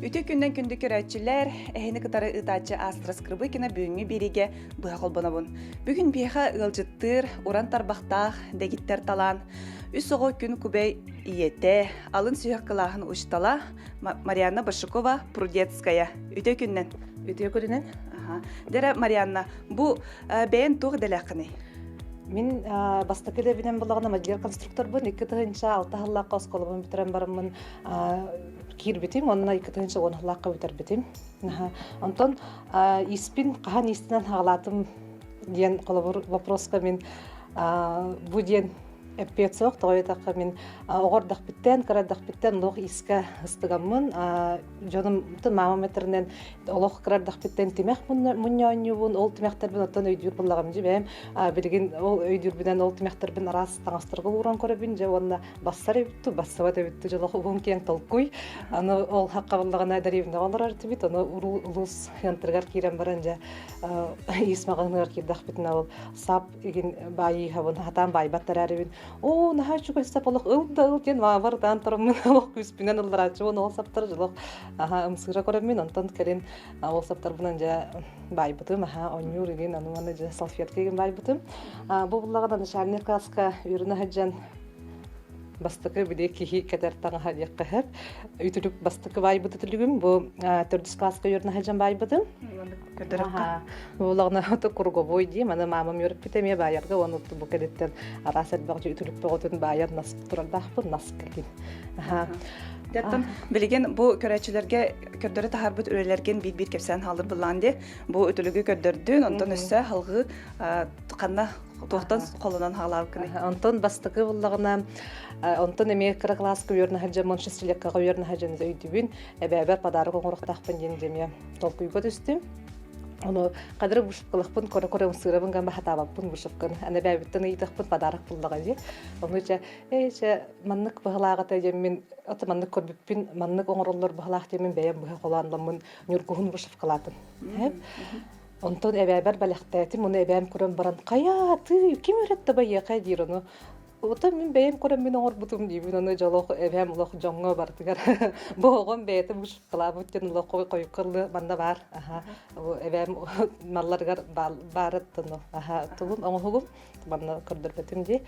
Үтүө күннэн күндү көрөөччүлэр, эһини кытары ыытааччы Астра Скрыбыкина бүгүҥҥү биэриигэ быһа холбонобун. Бүгүн биһиэхэ ыалдьыттыыр, уран тарбахтаах, дэгиттэр талаан, үс оҕо күн күбэй ийэтэ, алын сүһүөх кылааһын учуутала Марианна Башукова Прудецкая. Үтүө күннэн. Үтүө күнүнэн. Дэрэ, Марианна, бу бэйэн туох идэлээххиний? Мин бастакы идэбинэн булаҕына модельер конструкторбун 2006 сыллаахха оскуолабын бүтэрэн бараммын киирбитим уонна 2010 сыллаахха бүтэрбитим. Онтон испин хаһан иистэнэн хаалаатым диэн холобур вопроска мин бу диэн Эппиэт суох, тоҕо диэтэххэ мин оҕо эрдэхпиттэн, кыра эрдэхпиттэн олох иискэ ыстыгаммын, дьонум маамам этэринэн олох кыра эрдэхпиттэн тимэх мунньоонньуубун, ол тимэхтэрбин оттон өйдүүр буоллаҕым дьи бэйэм билигин ол өйдүүрбүнэн ол тимэхтэрбин араас таҥастарга ууран көрөбүн дьэ уонна бассар эбит бассыбат эбит дьолох уһун киэҥ толкуй аны ол хакка буоллаҕына дэриэбинэҕэ олорор этибит ону улуус центрыгар киирэн баран дьэ иис маҕаһыыныгар киирдэхпитинэ ол сап игин баайыыһабын хатаан баайбат эрээрибин оо наһаа үчүгэй сап олох ыл да ыл диэн маабар ытаан тураммын олох күүспүнэн ылларааччыбын ол саптар дьолох аха ымсыыра көрөммүн онтон кэлин ол саптарбынан дьэ баайбытым аха онньуур игин аны уонна дьэ салфетка игин баайбытым бу буллаҕына начальный класска үөрэнэ сылдьан бастакы били киһи кэтэр таҥаһа диэххэ сөп. Үтүлүк бастакы баайбыт үтүлүгүм бу төрдүс класска үөрэнэ сылдьан баайбытым. Буолаҕына круговой дии, маны маамам үөрэппитэ эмиэ баайарга уонна бу кэлиттэн араас элбэх үтүлүк бөҕөтүн баайар нас турардаахпын наска кин. Деттон билигин бу көрөөччүлэргэ көрдөрө таһаарбыт үлэлэргин биир-биир кэпсээн хаалыр былаан ди. Бу үтүлүгү көрдөрдүн, онтон өссө халгыы ханна туохтан холонон хаалаабыккыный? Онтон бастакы буллаҕына, онтон эмиэ кыра кылааска үөрэнэ сылдьаммын, шестилеккаҕа үөрэнэ сылдьан өйдүүбүн, эбээбэр подарок оҥоруохтаахпын диэн эмиэ толкуйга түстүм. Ону кадыры вышивкалахпын көрө-көрө ымсыырабын гamba хатаабаппын вышивканы. Аны эбээбиттэн ыйытахпын подарок буллаҕа дии. Ону чэ, ээ чэ, маннык быһалааҕыта диэммин, ото маннык көрбүппүн, маннык оҥороллор быһалаах диэммин бэйэм быһа холоонноммун ньургуһун вышивкалаатым. Онтон эбээбэр бэлэхтээтим, ону эбээм көрөн баран, хайаа, тыы, ким үөрэттэ байыаха диир ону. Оттон мин бэйэм көрөн мин оҥорбутум диибин, ону дьолох эбээм олох дьоҥҥо барытыгар бу оҕом бэйэтэ вышивкалаабыт диэн олох хойукка ылы манна баар. Аха, эбээм малларыгар баарыттан аха тугум оҥоһугум манна көрдөрбөтүм дии.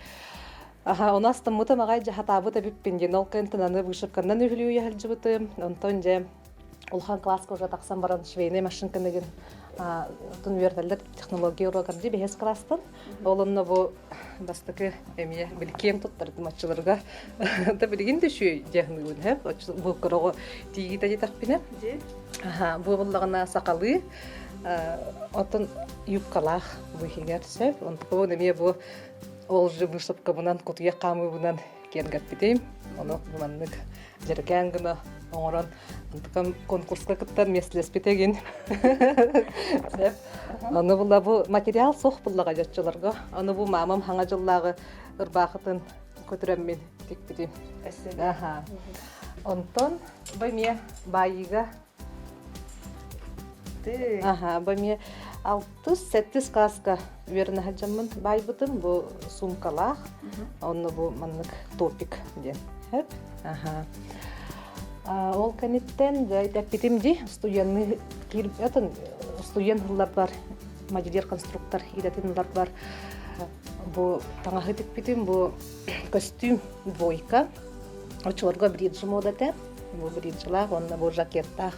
Аха, ону астыммытым аҕай дьэ хатаабыт эбиппин диэн ол кэнтэн аны вышивканнан үһүлүү сылдьыбытым. Онтон дьэ улахан класска уже тахсан баран швейная машинканы гын отун үөрэтэллэр технология уруогар дии бэһис класстан ол онно бу бастакы эмиэ били киэҥ туттардым оччолорго да билигин да үчүгэй диэхыныгын һэ бу короҕо тиийиитэ диэтэхпинэ бу буллаҕына сахалыы отон юбкалаах бу иһигэр сөп онтон эмиэ бу ол же выставкабынан кутуйах хаамыыбынан киэргэппитим ону бу маннык дьэрэкээн гына оҥорон онтукам конкурска кыттан миэстэлэспит эгин сөп аны була бу материал суох буллаҕа дьоччуларга аны бу маамам хаҥа дьыллааҕы ырбаахытын көтүрэммин тикпитим аха онтон бу эмиэ баайыыга аха бу эмиэ алтыс сэттис класска үөрэнэ сылдьаммын баайбытым бу суумкалаах онно бу маннык топик диэн сөп аха ол кэнниттэн эппитим дии студенны киирбэтин студент ылларбар модельер конструктор идэтин ыларбар бу таҥаһы тикпитим бу көстүүм двойка оччолорго бриджи мода этэ бу бриджилаах уонна бу жакеттаах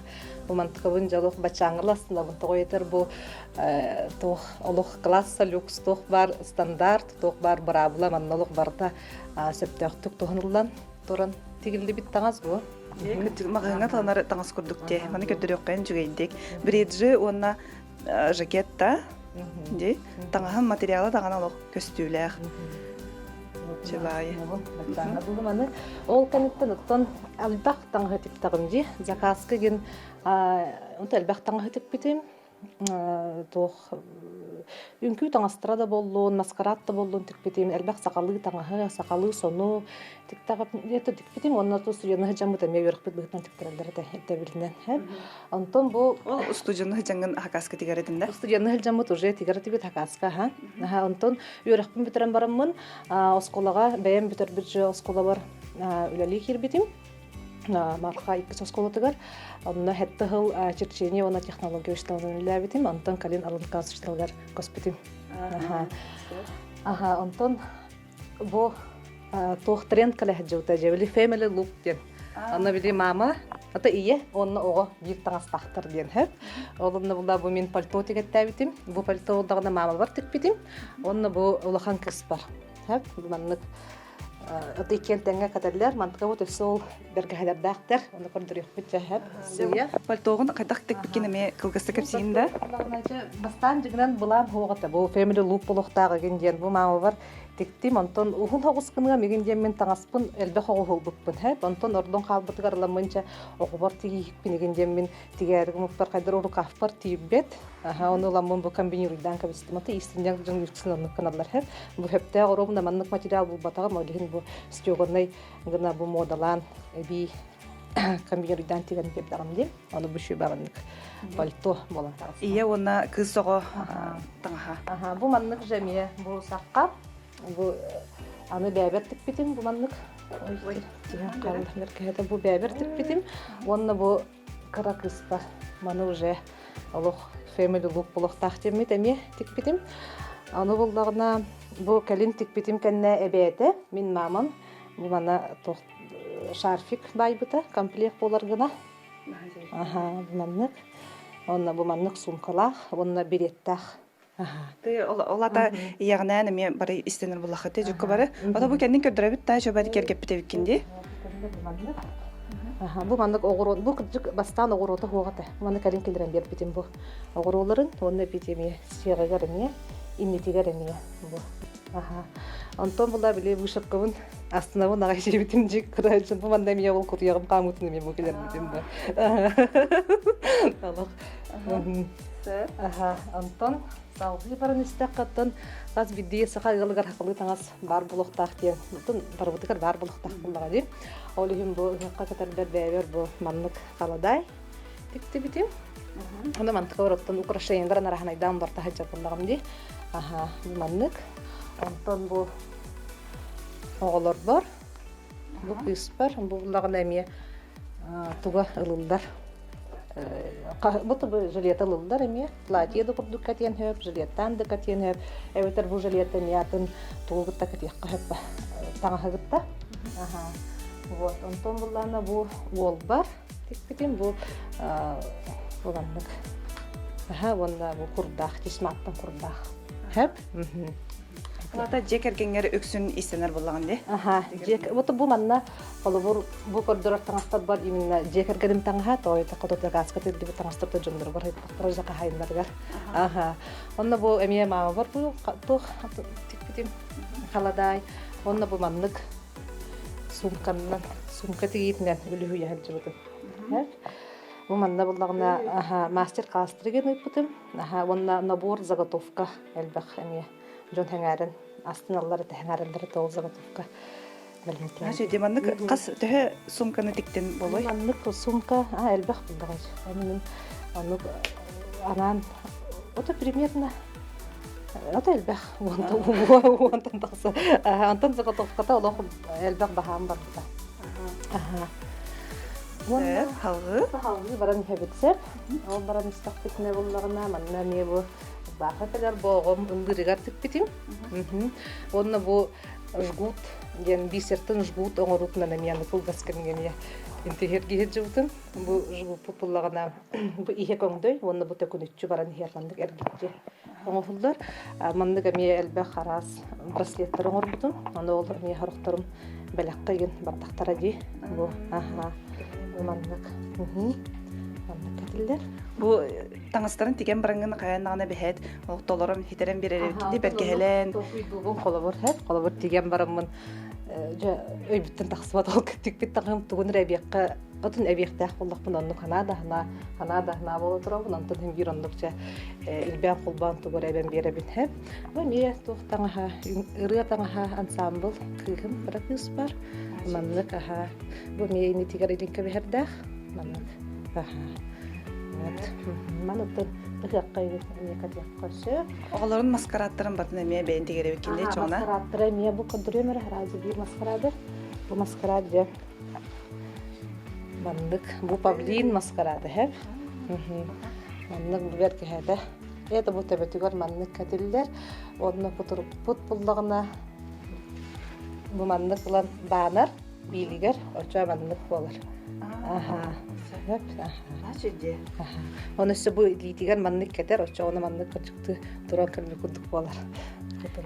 бу мантыкабын дьолох баччааҥҥа астынабын тоҕо этэр бу туох олох класса люкс туох баар стандарт туох баар быраабыла манна олох барыта сөптөөхтүк туһаныллан туран тигиллибит таҥас бу маҕаһыыҥҥа таланар таҥас курдук дии маны көрдөрүөххэ үчүгэйдик бриджи уонна жакетта дии таҥаһын материала даҕаны олох көстүүлээх Чыбаайы. Маны ол кэнниттэн оттон элбэх таҥаһы тиктэҕим дии. Заказка гин онто элбэх таҥаһы тикпитим. Туох үҥкүү таҥастара да буоллун, маскарад да буоллун тикпитим. Элбэх сахалыы таҥаһы, сахалыы сону тикпитим. Уонна студенты сылдьаммыт эмиэ үөрэхпит быһыытынан тиктэрэллэр этэ ирдэбилинэн. Онтон бу Ол устудьуонну сылдьаҥҥын хакаска тигэр этин да? Устудьуонну сылдьаммыт уже тигэр этибит хакаска, аха. Онтон үөрэхпин бүтэрэн бараммын оскуолаҕа бэйэм бүтэрбит же оскуолабар үлэлии киирбитим. Марха иккис оскуолатыгар. Онно хэтте сыл черчение уонна технология учууталынан үлэлээбитим. Онтон калин алын класс учууталыгар көспүтүм. Аха, онтон бу туох тренд кэлэ сылдьыбыта дьэ били family look диэн. Онно били мама, ата ийэ уонна оҕо биир таҥастаахтар диэн сөп. Ол онно була бу мин пальто тигэттээбитим. Бу пальто буоллаҕына маамабар тикпитим. Уонна бу улахан кыыспар. Сөп. Маннык Аты иккиэн тэҥҥэ кэтэллэр. Мантыкабыт өссө ол бэргэһэлэрдээхтэр. Ону көрдөрүөхпүт дьэһэп. Сыыйа. Пальтоҕун хайдах тикпиккин эмиэ кылгастык кэпсиин да? Бастаан дьыгынан былаан хуоҕата бу Family Loop болохтаах игин диэн бу маамабар тиктим. Онтон уһун хоҕус гыныам игин диэн мин таҥаспын элбэх оҕуһулбуппун хэп. Онтон ордон хаалбытыгар ыламмынча оҕобор тигииһикпин игин диэн мин тигээри гыммыппар хайдар рукавпар тиийбэт. Аха, ону ыламмын бу комбинируйдаан кэбистим. Аты иистинньэҥ дьон үксүн оннук гыналлар һэ. Бу сөптөөх оруобуна маннык материал булбатаҕым, ол иһин бу стеганнай гына бу муодалаан эбии комбинируйдаан тигэн биэрдэҕим дии. Ону бу шүбэ пальто буолан таҕыста. Ийэ уонна кыыс оҕо таҥаһа. Аха, бу маннык же эмиэ бу сахха бу аны бэйэбэр тикпитим бу маннык. Ой, тиһэн хаалла бу бэйэбэр тикпитим уонна бу кыра кыыспа маны уже олох family look болохтаах диэммит эмиэ тикпитим. Аны буллаҕына бу кэлин тикпитим кэннэ эбээтэ мин маамам бу мана туох шарфик баайбыта комплект буолар гына. Аха бу маннык. Уонна бу маннык суумкалаах уонна береттаах. Ты ол ата ийэҕинээн эмиэ бары истэнэр буллахыты дьукка бары. Ото бу кэннин көрдөрөбүт таа чөбөт кэргэппит эбиккин дии. Бу маннык оҕуруот, бу кырдьык бастаан оҕуруота суох этэ. Маны кэлин киллэрэн биэрбитим бу оҕуруоларын уонна эпидемия сиэҕигэр эмиэ, иннитигэр эмиэ бу. Аха. Онтон була били вышивкабын астынабын аҕай сиэбитим дьик кыра бу манна эмиэ ол кутуйаҕым хаамыытын эмиэ бу кэлэрбитим да. Олох. Аха, онтон салгыы баран истэххэ, оттон хас биирдии саха ыалыгар сахалыы таҥас баар буолуохтаах диэн, оттон барыбытыгар баар буолуохтаах буоллаҕа дии. Ол иһин бу ыһыахха кэтэрбэр бэйэбэр бу маннык халадаай тиктибитим. Ону мантыкабар оттон украшениеларын араһанайдаан барта сылдьар буоллаҕым дии. Аха, бу маннык. Онтон бу оҕолорбор, бу кыыспар, бу буллаҕына эмиэ туга ылыллар бу жилета ылыллар эмиэ платье да курдук кэтиэн сөп жилеттаан да кэтиэн сөп эбэтэр бу жилет эмиэ атын тугу кытта кэтиэххэ сөп таҥаһы кытта вот онтон буллаана бу уолбар тикпитим бу буламнык аха уонна бу курдаах тесьматтан курдаах хөп Плата дьиэ кэргэҥҥэр үксүн иистэнэр буоллаҕын дии? Аха, дьиэ вот бу манна холобур бу көрдөрөр таҥастарбар именно дьиэ кэргэним таҥаһа, тоойута хоту гаска тирдибит таҥастарта дьонноругар ыйыппыттара дьэ хаһайыннарыгар. Аха. Онно бу эмиэ маамабар бу туох тикпитим халадаай. Онно бу маннык суумканнан сумка тигиитинэн үлүһүйэ сылдьыбытым. Бу манна буллаҕына мастер-класстары гын ыыппытым. Аха, уонна набор заготовка элбэх эмиэ дьон сэҥээрэн астыналлар этэ сэҥээрэллэр этэ ол заготовка бэлэмтиэн. Дьэ маннык хас төһө суумканы тиктин болой? Маннык сумка а элбэх булдаҕай. Мин оннук анаан ото примерно ото элбэх уонтан тахса онтон заготовката олох элбэх баһаам барбыта. Аха. Сөп, халгыы. Халгыы баран иһэбит сөп. Ол баран истэхпитинэ буллаҕына манна эмиэ бу Бааха кэлэр бу оҕом ыллыырыгар тикпитим. Уонна бу жгут диэн бисертэн жгут оҥоруутунан эмиэ аны кылгас кэмҥэ эмиэ интиһиргиһир дьыбытым. Бу жгуппут буллаҕына бу иһэ көҥдөй уонна бу төкүнүччү баран иһэр маннык эргиччи оҥоһуллар. Маннык эмиэ элбэх араас браслеттар оҥорбутум. Аны ол эмиэ сорохторум бэлэххэ игин бардахтара дии. Бу аха бу маннык маннык кэтиллэр. Бу таҥастарын тигэн бараҥҥын хайаан даҕаны бэһээт толорон хитэрэн биэрэр эбиккин дии бэргэһэлээн толкуйдуубун холобур һэт холобур тигэн бараммын дьэ өйбүттэн тахсыбат ол тикпит таҥаһым тугун эрэ эбиэххэ отун эбиэхтээх буоллахпын оннук ханаа да ханаа ханаа да ханаа буола туробун онтон иһин биир оннук дьэ илбээн холбоон тугу эрэ эбэн биэрэбин һэп бу эмиэ туох таҥаһа ырыа таҥаһа ансаамбыл кыыһым кыра кыыс бар маннык аха бу эмиэ иннитигэр илин кэбиһэрдээх маннык аха Вот. Маны ыһыахха эмиэ кэтиэххэ сөп. Оҕолорун маскарадтарын батын эмиэ бэйэн тигэрэ кинди чоҕуна. Маскарадтара эмиэ бу көрдөрүөм эрэ сразу биир маскарады. Бу маскарад дьэ. Маннык бу павлин маскараада һэп. Маннык бу бэргэһэтэ. Это бу төбөтүгэр маннык кэтиллэр. Онно кутурукпут буллаҕына бу маннык ылан баанар биилигэр очо маннык буолар. Аха. Сөп. Аха. Оны өссө бу илиитигэр маннык кэтэр, оччоҕуна маннык кырдьыктыы туран кэлбит курдук буолар.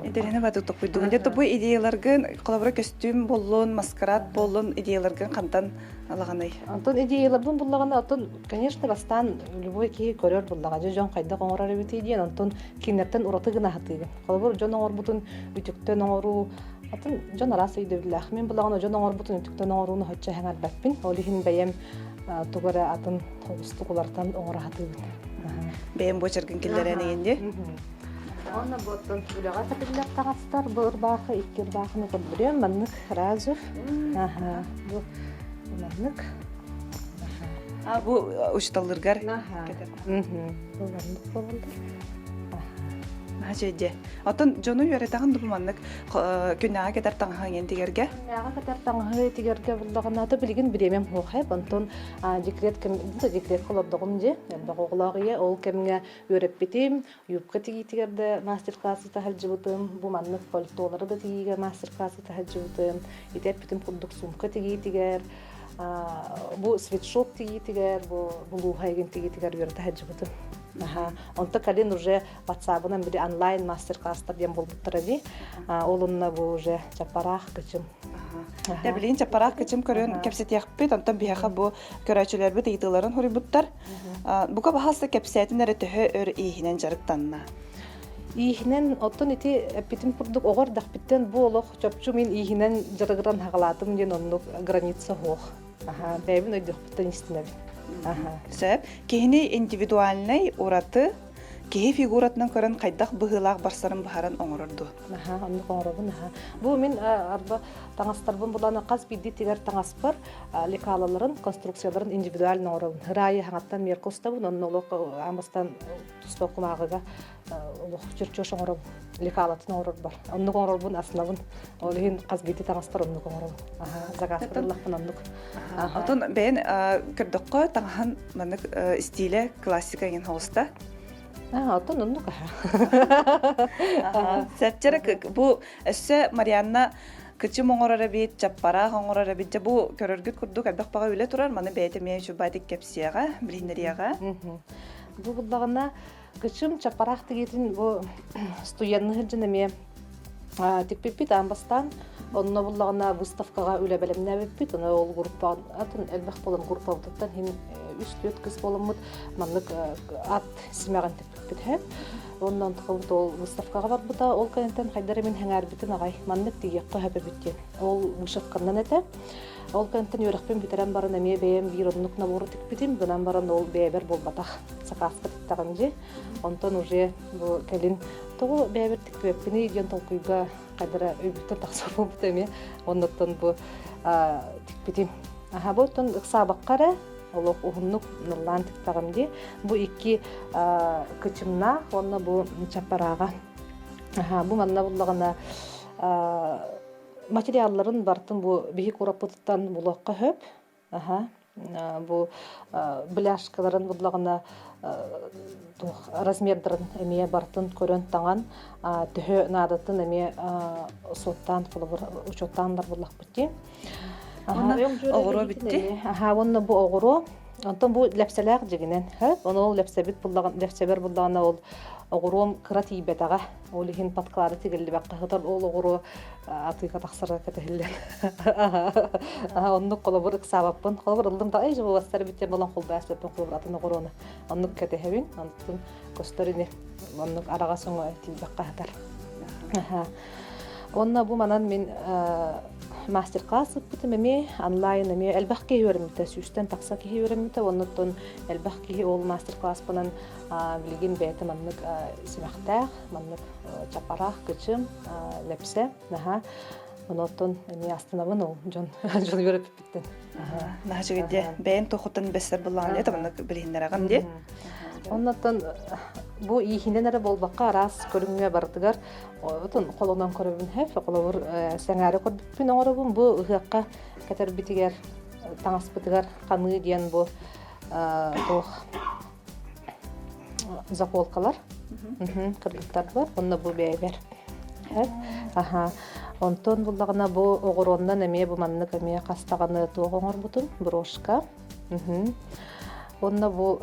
Интэриэһинэй баатык токуйдугун. Дьэ, бу идеяларгын, холобура көстүүм боллун, маскарад боллун идеяларгын хантан алаҕаный? Онтон идеяларбын буллаҕына, оттон, конечно, бастаан любой киһи көрөр буллаҕа, дьэ дьон хайдах оҥорор эбитий диэн, онтон кинилэртэн ураты гына сатыыгын. Холобур, дьон оҥорбутун үтүктэн оҥоруу, атын дьон араас өйдөбүллээх. Мин буллаҕына дьон оҥорбутун үтүктэн оҥорууну соччо сэҥээрбэппин. Ол иһин бэйэм тугу эрэ атын холустук уларытан оҥоро сатыыбын. Бэйэм буочаргын киллэрэн игин дии. Уонна бу оттон үлэҕэ кэтиллэр таҥастар бу ырбаахы икки ырбаахыны көрдөрүөм маннык разов аха бу маннык А бу учуталларгар кэтэр. Бу маннык буолаллар. Дьэ. Оттон дьону үөрэтэҕин бу маннык күннээҕи кэтэр таҥаһы иҥэн тигэргэ? Күннээҕи кэтэр таҥаһы тигэргэ буллаҕына то билигин бириэмэм суох ээ. Онтон декрет кэм декретка олордоҕум дии. Элбэх оҕолоох ийэ. Ол кэмҥэ үөрэппитим. Юбка тигиитигэр да мастер-класс ыыта сылдьыбытым. Бу маннык пальтолары да тигиигэ мастер-класс ыыта сылдьыбытым. Ити эппитим курдук сумка тигиитигэр, бу свитшот тигиитигэр, бу булууһа игин тигиитигэр үөрэтэ сылдьыбытым. Аха. Онто кэлин уже ватсабынан били онлайн мастер-класстар диэн буолбуттара дии. Ол онно бу уже чаппараах кычым. Дьэ, билигин чаппараах кычым көрөн кэпсэтиэхпит, онтон биһиэхэ бу көрөөччүлэрбит ыйытыыларын хоруйбуттар. Бука баһаалыста кэпсээтин эрэ төһө өр ииһинэн дьарыктанна? Ииһинэн, оттон ити эппитим курдук оҕо эрдэхпиттэн бу олох чопчу мин ииһинэн дьарыгыран хаҕалаатым диэн оннук граница суох. Аха, бэйэбин өйдүөхпүттэн истинэбин. Аха. Сөп. Киһини индивидуальнай ураты киһи фигуратынан көрөн хайдах быһыылаах барсарын быһаран оҥорор дуо? Аха, оннук оҥоробун аха. Бу мин арба таҥастарбын булан хас биирдии тигэр таҥаспар лекалаларын, конструкцияларын индивидуально оҥоробун. Ыраайы хаҥаттан мерка устабын, онно олох аан туспа кумааҕыга олох чертеж оҥоробун, лекалатын оҥорорбор. Оннук оҥорорбун аснабын. Ол иһин хас биирдии таҥастар оннук оҥоробун. Аха, заказка ыллахпын оннук. Отон бэйэн көрдөххө таҥаһын маннык стиле классика иҥин хоҕуста. Оттон оннук аха. Сөпчөрө бу өссө Марианна кычым оҥорор эбит, чаппараах оҥорор эбит. Дьэ бу көрөргүт курдук элбэх баҕа үлэ турар. Маны бэйэтэ эмиэ үчүгэй кэпсиэҕэ, билиһиннэриэҕэ. Бу буллаҕына кычым чаппараах тигиитин бу студенны сылдьан эмиэ тикпиппит аан бастаан онно буллаҕына выставкаҕа үлэ бэлэмнээбиппит. Ону ол группа атын элбэх буолан группабытыттан иһин үс-түөрт кыс буоламмыт маннык ат симэҕин тикпиппит һэ. Онно онтукабыт ол выставкаҕа барбыта. Ол кэнниттэн хайдар эмин сэҥээрбитим аҕай. Маннык тигиэххэ сөп эбит диэн. Ол вышивканнан этэ. Ол кэнниттэн үөрэхпин бүтэрэн баран эмиэ бэйэм биир оннук набору тикпитим. Гынан баран ол бэйэбэр буолбатах. Сакааска тиктэҕим дии. Онтон уже бу кэлин тоҕо бэйэбэр тикпэппиний диэн толкуйга хайдара өйбүттэн тахсар буолбута эмиэ. Оннуттан бу тикпитим. Аха, бу оттон ыксаабакка эрэ олох уһуннук наллаан тиктэҕим дии. Бу икки кычымнаах уонна бу чаппарааҕа. Аха, бу манна буллаҕына материалларын бартын бу биһи кураппытыттан булуохха сөп. Аха, бу бляшкаларын буллаҕына туох размердарын эмиэ бартын көрөн таҥан төһө наадатын эмиэ суоттаан холобур учуоттааннар буллахпыт дии. Оҕуруо бүтти. Аха, уонна бу оҕуруо. Онтон бу лэпсэлээх дьигинэн. Ону ол лэпсэбит буллаҕын, лэпсэбэр буллаҕына ол оҕуруом кыра тиийбэтэҕэ. Ол иһин подклада тигиллибэххэ сытар ол оҕуруо атыыга тахсара кэтэһиллэр. Оннук холобур ыксаабаппын. Холобур ыллым да, эй, жыбыластар биттен болон холбояспаппын холобур атын оҕуруону. Оннук кэтэһэбин. Онтун көстөр ини. Оннук араҕас өҥө тиийбэххэ сытар. Уонна бу манан мин мастер-класс ыппытым эмиэ онлайн эмиэ элбэх киһи үөрэммитэ, сүүстэн тахса киһи үөрэммитэ, оннуттан элбэх киһи ол мастер-класспынан билигин бэйэтэ маннык симэхтээх, маннык чапараах, кычым, лэпсэ, наһаа онуоттан эмиэ астынабын ол дьон дьон үөрэппиппиттэн. Наһаа үчүгэй бэйэн туохуттан бэссэр буллаҕын дии, маннык билиһиннэрэҕин дии. Оннуттан бу ииһинэн эрэ буолбакка араас көрүҥҥэ барытыгар отун холонон көрөбүн хэп холобур сэҥээрэ көрбүппүн оҥоробун бу ыһыахха кэтэрбитигэр. таҥаспытыгар ханыы диэн бу туох заколкалар кыргыттарбар онно бу бэйэбэр. Аха. Онтон буллаҕына бу оҕуруоннан эмиэ бу маннык эмиэ хас даҕаны туох оҥорбутум брошка. Онно бу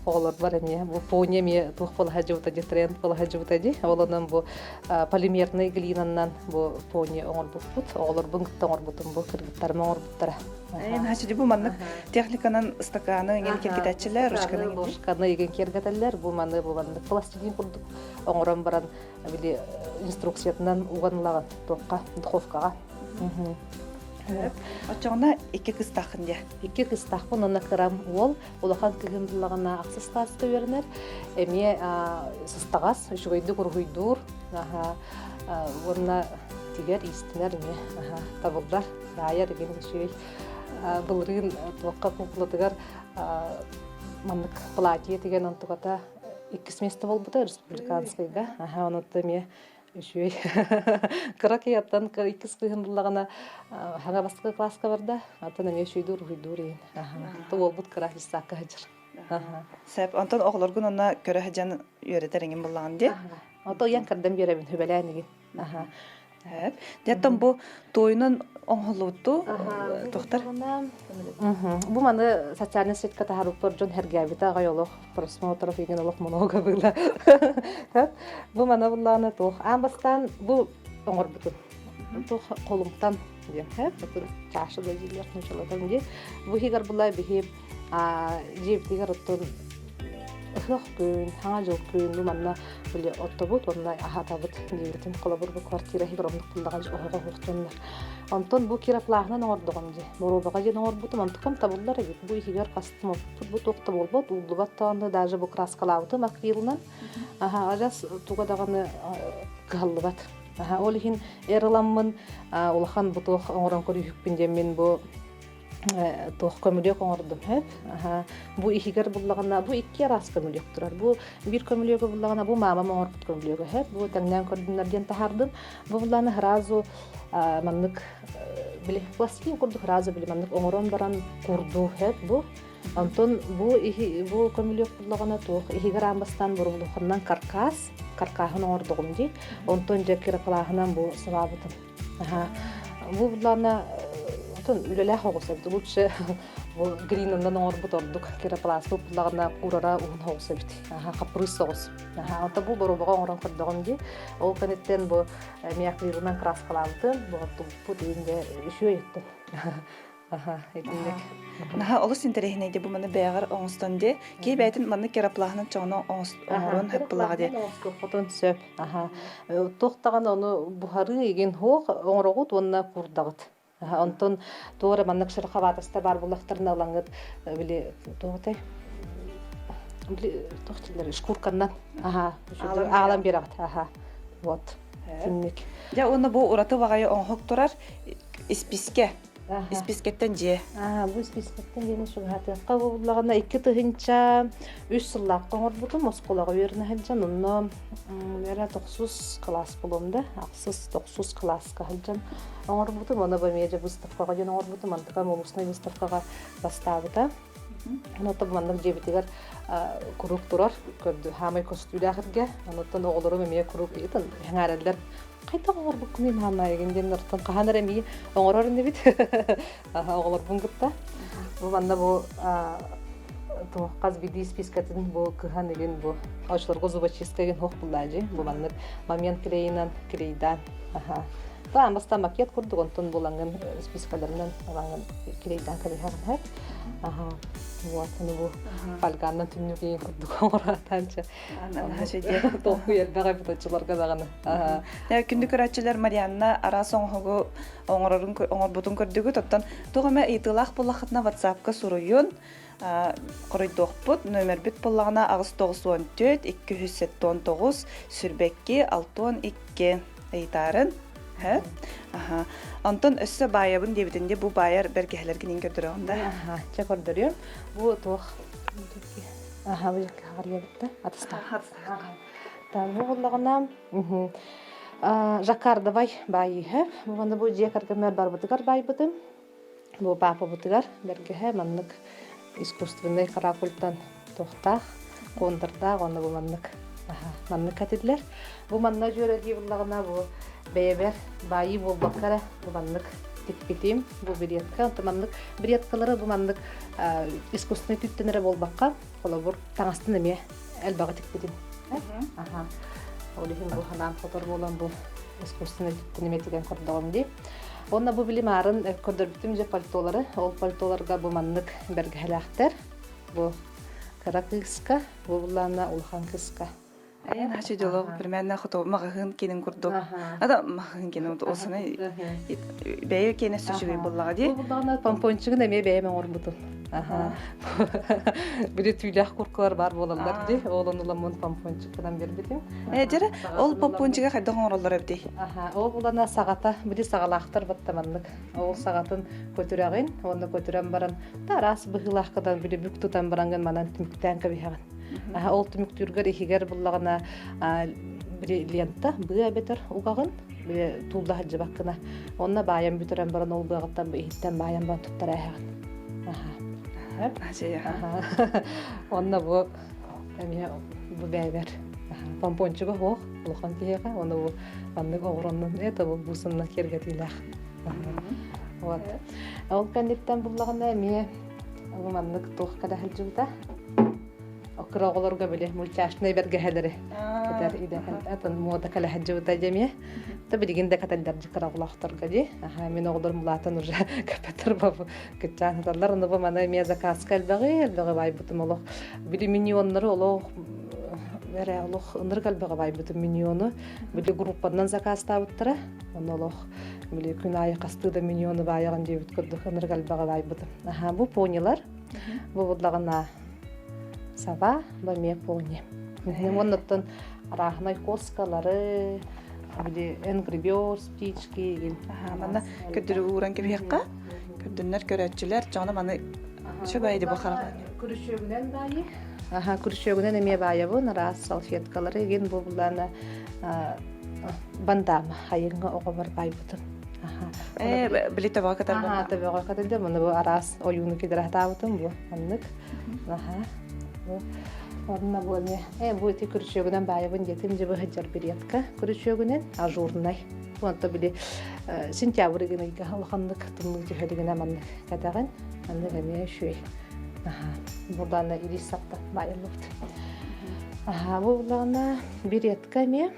оҕолорбор эмиэ бу пони эмиэ туох буола сылдьыбыта дии тренд буола сылдьыбыта дии. Ол онон бу полимерный глинаннан бу пони оҥорбуппут. Оҕолорбун кытта оҥорбутум бу кыргыттарым оҥорбуттара. Значит, бу маннык техниканан стаканы иҥэн киргитээччилэр, ручканы ложканы игин киэргэтэллэр. Бу маны бу маннык пластилин курдук оҥорон баран били инструкциятынан уган ылаҕын туохха духовкаҕа. Оччоҕуна икки кыстааххын дии. Икки кыстаахпын уонна кырам уол улахан кыһын буллаҕына ахсыс класска үөрэнэр. Эмиэ сыстаҕас, үчүгэйдик уруһуйдуур. Уонна тигэр, иистэнэр эмиэ табыллар. Баайар игин үчүгэй. Былырыын туохха куукулатыгар маннык платье тигэн онтуката иккис место буолбута республиканскайга. Аха, онуттан эмиэ үчүгэй. Кыра киһиттэн иккис кыыһым буллаҕына хаҥа бастакы класска барда. Атын эмиэ үчүгэйдик уруһуйдуур иһин. Аха, уолбут кыра дьыссаакка сылдьар. Сөп. Онтон оҕолоргун онно көрө сылдьан үөрэтэр эҥин буллаҕын дии. Ото ыйан кырдан биэрэбин хүбэлээн игин. Аха. Сөп. Дьэ бу туойунан оҥоһуллубуттуу тохтор. Бу маны социальный сетка таһаарбыппар дьон сэргээбитэ аҕай олох просмотров игин олох много было. Бу маны буллаҕына туох аан бастаан бу оҥорбутум. Туох холумтан диэн чаша да дииллэр нучалатан дии. Бу иһигэр була биһи дьиэбитигэр оттон ыһыах күн, саҥа дьыл күн бу манна били оттобут уонна аһатабыт диэбитим. Холобур бу квартира иһигэр оннук буллаҕа оһоҕо оһохтоннор. Онтон бу кироплааһынан оҥордоҕум дии. Боруобаҕа диэн оҥорбутум, онтукам табыллар эбит. Бу иһигэр хастым оппут, бу туох да буолбат, ууллубат даҕаны, даже бу краскалаабытым акрилынан. Аха, адьас туга даҕаны кыһаллыбат. Аха, ол иһин эр ыламмын улахан бу туох оҥорон көрүүһүкпүн диэммин бу туох көмүлүөк оҥордум сөп. Бу иһигэр буллаҕына, бу икки араас көмүлүөк турар. Бу биир көмүлүөгү буллаҕына, бу маамам оҥорбут көмүлүөгэ сөп. Бу тэҥнээн көрдүннэр диэн таһаардым. Бу буллаҕына сразу маннык били пластилин курдук сразу били маннык оҥорон баран курду сөп бу. Онтон бу иһи бу көмүлүөк буллаҕына туох иһигэр аан бастаан бурулуханнан каркас, каркаһын оҥордоҕум дии. Онтон дьэ кирапалааһынан бу сабаабытым. Бу буллаана отон үлэлээх оҕус эбит. Лучше бу гринандан оҥорбут ордук керапласта буллаҕына курара уһун оҕус эбит. Хаппырыыс соҕус. Ото бу боруобаҕа оҥорон көрдөҕүм дии. Ол кэнниттэн бу миакрилынан краскалаабытым, бу оттубуппут иинде үчүгэй өттө. Аха, итинник. Наһаа олус интэриэһинэй бу маны бэйэҕэр оҥостон дии. Киһи бэйэтин маннык кераплаһынан чоҕуна оҥорон хаппылаҕа дии. Оҥостуоххутун сөп. Аха. Туох даҕаны ону буһарыы игин суох оҥороҕут уонна куурдаҕыт. Аха, онтон туора маннык шероховатоста баар буллахтарына ылаҥҥыт били туох этэй? Били туох дииллэр шкурканнан аха аалан биэрэҕит. Аха. Вот. Итинник. Дьэ уонна бу ураты баҕайы оҥоһук турар испискэ. Испискэттэн дьиэ. Бу испискэттэн дьиэни чугаһатыахха буоллаҕына 2003 сыллаахха оҥорбутум. Оскуолаҕа үөрэнэ сылдьан, онно эрэ тохсус кылаас буолуом да, ахсыс тохсус кылааска сылдьан оҥорбутум. Ону бу эмиэ дьэ выставкаҕа диэн оҥорбутум. Антыкам улуусунай выставкаҕа бастаабыта. Онон маннык дьиэбитигэр куруук турар, көрдү, хаамай көстүүлээх эргэ. Онуттан оҕолорум эмиэ куруук ыйытан эҥээрэллэр хайдах оҥорбуккунуй маамаайыгын диэн оттон хаһан эрэ эмиэ оҥорор инибит оҕолорбун кытта. Бу манна бу туох хас биирдии спискатын бу кыһан игин бу очолорго зубочистка игин хуох буллаажы бу маннык момент клейынан клейдаан аха Таан бастаан макет курдук онтон булаҥын спискаларынан ылаҥын клейдаан кэбиһэҕин аха вот ну бу фольганнан түннүк игин курдук оҥоратаанча Толкуй элбэх эбит оччолорго даҕаны. Күндү көрөөччүлэр Марианна араас оҥоһугу оҥорорун оҥорбутун көрдүгүт. Оттон туох эмэ ыйытыылаах буоллаххытына WhatsApp-ка суруйун хоруйдуохпут. Нөмербит буоллаҕына 894 279 сүрбэкки 62 ыйытаарын. Аха. Онтон өссө баайабын диэбитин де бу баайар бэргэһэлэргин көрдөрөҕүн да. Аха, чэ көрдөрүөм. Бу туох Аха, бу дьэккэ хаҕарыйабыт да атыстаах. Бу буоллаҕына жаккардовай баайыыһа. Бу манна бу дьиэ кэргэммэр барбытыгар баайбытым. Бу паапабытыгар бэргэһэ маннык искусственнай каракультан туохтаах, контурдаах уонна бу маннык маннык кэтиллэр. Бу манна дьүөрэлии буллаҕына бу бэйэбэр баайыы буолбакка эрэ бу маннык тикпитим бу билетка. Онтон маннык билеткалары бу маннык искусственный түттэн эрэ буолбакка, холобур таҥастан эмиэ элбэҕи тикпитим. Аха. Ол иһин бу ханаан хотор буолан бу искусственный түттэн эмиэ тигэн көрдөҕүм дии. Уонна бу били маарын көрдөрбүтүм дьэ пальтолары. Ол пальтоларга бу маннык бэргэһэлээхтэр. Бу кыра кыыска, бу буллаана улахан кыыска. Айан хачы дьолох примерно хото маҕаһыын кинин курдук. Ада маҕаһыын кинин осана бэйэ киэнэ сүчүгэй буллаҕа дии. Бу буллаҕына помпончигын эмиэ бэйэм оҥорбутум. Били түүлээх куркалар бар буолаллар дии. Ол ону ламмын помпончикынан бербитим. Э дьэрэ ол помпончига хайдах оҥороллор эбитий? Аха, ол булана саҕата, били саҕалаахтар баттаманнык. Ол саҕатын көтүрэҕин, уонна көтүрэн баран да араас быһыылаахкытан били бүк тутан бараҥҥын манан түмүктээн кэбиһэҕин. Ол түмүктүүргэр иһигэр буллаҕына били лента быа эбэтэр угаҕын били туулла сылдьыбаккына онно баайан бүтэрэн баран ол быаҕыттан иһиттэн баайан баран туттара эһэҕин. Онно бу эмиэ бу бэйэбэр помпончига суох улахан киһиэхэ уонна бу маннык оҕуроннун это бу бусунна киэргэтиилээх. Вот. Ол кэнниттэн буллаҕына эмиэ бу маннык туох кэлэ сылдьыбыта. Кыра оҕолорго били мультяшнай бэргэһэлэри кэтэр идэхэн муода кэлэ сылдьыбыта дьэ эмиэ. Та билигин да кэтэллэр кыра оҕолоохторго дии. Аха мин оҕолорум улаатан уже кэппэттэр бу кытчаан сыталлар. Ону бу маны эмиэ заказка элбэҕи, элбэҕи байбытым олох. Били миньоннары олох эрэ олох ынырык элбэҕи байбытым миньону. Били группанан заказтаабыттара. Ону олох били күн аайы хастыы да миньону баайаҕын диэбит курдук ынырык элбэҕи байбытым. Аха бу понилар. Бу буллаҕына саба, бу эмиэ пони. Уоннаттан арааһынай коскалары, били Angry Birds, птички Манна көрдөрүү ууран кэбиһиэххэ. Көрдөннөр көрөөччүлэр дьоно маны үчүгэй бу хараҕа. Күрүчүөгүнэн баайы. Аха, күрүчүөгүнэн эмиэ баайабын, араас салфеткалары игин бу буллаана бандама хайыҥҥа оҕобор баайбытым. Э, били төбөҕө кытар Аха, төбөҕө кытырдым, маны бу араас ойууну кидара хатаабытым бу маннык. Аха. Бу онно бу эмиэ э бу ити күрүчүөгүнэн баайабын диэтим дьэ бу сылдьар билетка күрүчүөгүнэн ажурнай. Онто били сентябрь ыйга улаханнык тымныы түһэлигинэ маннык кэтэҕин. Маннык эмиэ үчүгэй. Аха. Бурдаана илиис сапта баайыллыбыт. Аха, бу буллаҕына беретка эмиэ.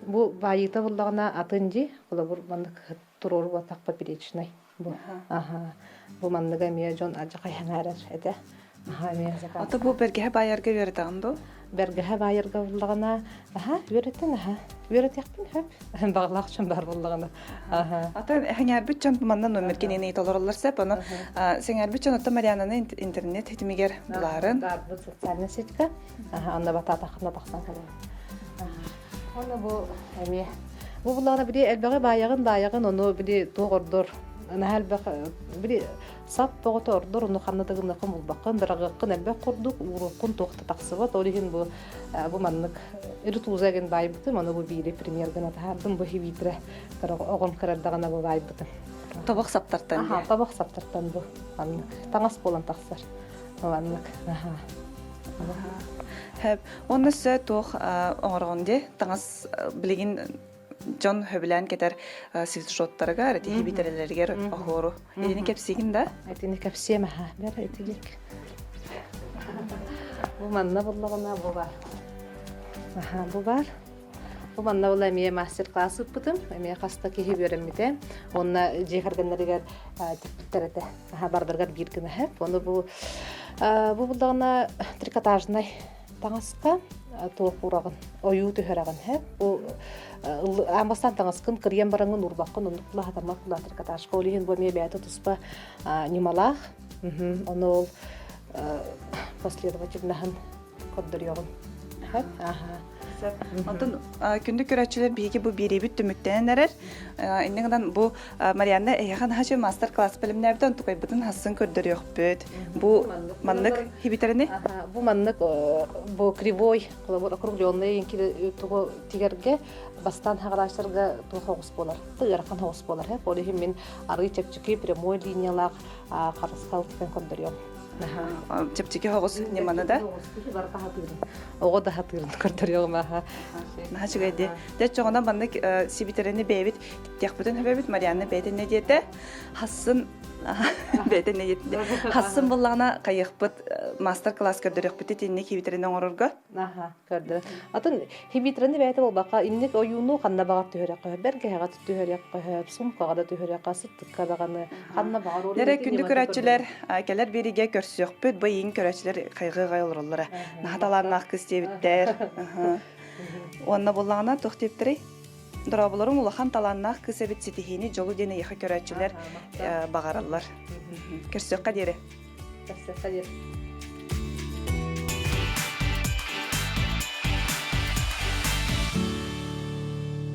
Бу баайыыта буллаҕына атын дьи, холобур маннык туруору поперечный. Бу. Аха. Бу манныга эмиэ дьон адьахай хаҥаарар этэ. Аха эмиэ заказ. Ата бу бэргэһэ баайарга үөрэтэҕин дуо? Бэргэһэ баайарга буллаҕына, аха, үөрэтэн аха. Үөрэтиэхпин сөп. Баҕалаах дьон баар буоллаҕына. Аха. Ата сэҥээрбит дьон манна номер кинини толороллор сөп. Ону сэҥээрбит дьон оттон Мариананы интернет ситимигэр булаарын. Баарбыт социальная сетька. Аха, онно батаатаххына тахсан кэлэр. Онно бу эмиэ бу буллаҕына били элбэҕи баайаҕын баайаҕын ону били туох ордор наһаа элбэх били сап тоҕото ордор ону ханна да гыныаххын булбаккын дырагыаххын элбэх курдук ууруоххун туох да тахсыбат ол иһин бу бу маннык ритуза гин баайбытым ону бу биири премьер гына таһаардым бу хибиитирэ оҕом кырардаҕына бу баайбытым тобох саптартан аха тобох саптартан бу маннык таҥас буолан тахсар маннык аха Хэп. Уонна өссө туох оҥороҕун дии? Таҥас билигин дьон сөбүлээн кэтэр свитшоттарыгар, ити хибитэрэлэригэр оһуору. Итини кэпсиигин да? Итини кэпсиэм аха. Бэр итилик. Бу манна буллаҕына бу бар. Аха, бу бар. Бу манна була эмиэ мастер-класс ыппытым. Эмиэ хаста киһи үөрэммитэ. Уонна дьиэ кэргэннэригэр тикпиттэр этэ. Аха, бардаргар биир гына хэп. Ону бу бу булдаҕына трикотажнай таҥаска туох уураҕын, ойуу түһэрэҕин хэп. Бу аан бастаан таҥаскын кырыйан бараҥҥын уурбаккын, оннук кулаһатаммат була трикотажка. Ол иһин бу эмиэ бэйэтэ туспа ньымалаах. Ону ол последовательноһын көрдөрүөҕүм. Хэп. Аха. Онтон күндү көрөөччүлэр биһиги бу биэриибит түмүктэнэн эрэр. Инньэ гынан бу Марианна эһиэхэ наһаа мастер-класс бэлэмнээбит онтукайбытын хассын көрдөрүөхпүт. Бу маннык хибитэрэни? Бу маннык бу кривой, холобур округленный тугу тигэргэ. бастаан хаҕалааччыларга туох оҕус буолар, ыарахан оҕус буолар. Ол иһин мин арыы чэпчэки прямой линиялаах харысхал тутан көрдөрүөм. Чэпчэки оҕус ньыманы да? Оҕо да хатыырын көрдөрүөҕүм аха. Наһаа үчүгэй дии. Дьэ чоҕуна маннык сибитэрэни бэйэбит тиэхпитин хөбөбүт Марианна бэйэтин диэтэ. Хассын бэйэтин диэтэ. Хассын буллаҕына хайыахпыт мастер-класс көрдөрүөхпүт итинник хибитэрэни оҥорорго. Аха, көрдөрө. Атын хибитраны бэйэтэ буолбакка, инник ойууну ханна баҕар түһэрэххэ, бэргэһэҕэ түһэриэххэ, сумкаҕа да түһэриэххэ, сыттыкка даҕаны, ханна баҕар Нэрэ күндү көрөөччүлэр, кэлэр биэриигэ көрсүөхпүт, бу эйигин көрөөччүлэр хайҕыы-аҕай олороллоро. Наһаа талааннаах кыыс диэбиттэр. Уонна буллаҕына туох диэбиттэрий? Дорооболоруҥ улахан талааннаах кыыс эбит ситиһиини дьолу диэн эйиэхэ көрөөччүлэр баҕараллар. Көрсүөххэ диэри. Көрсүөххэ диэри.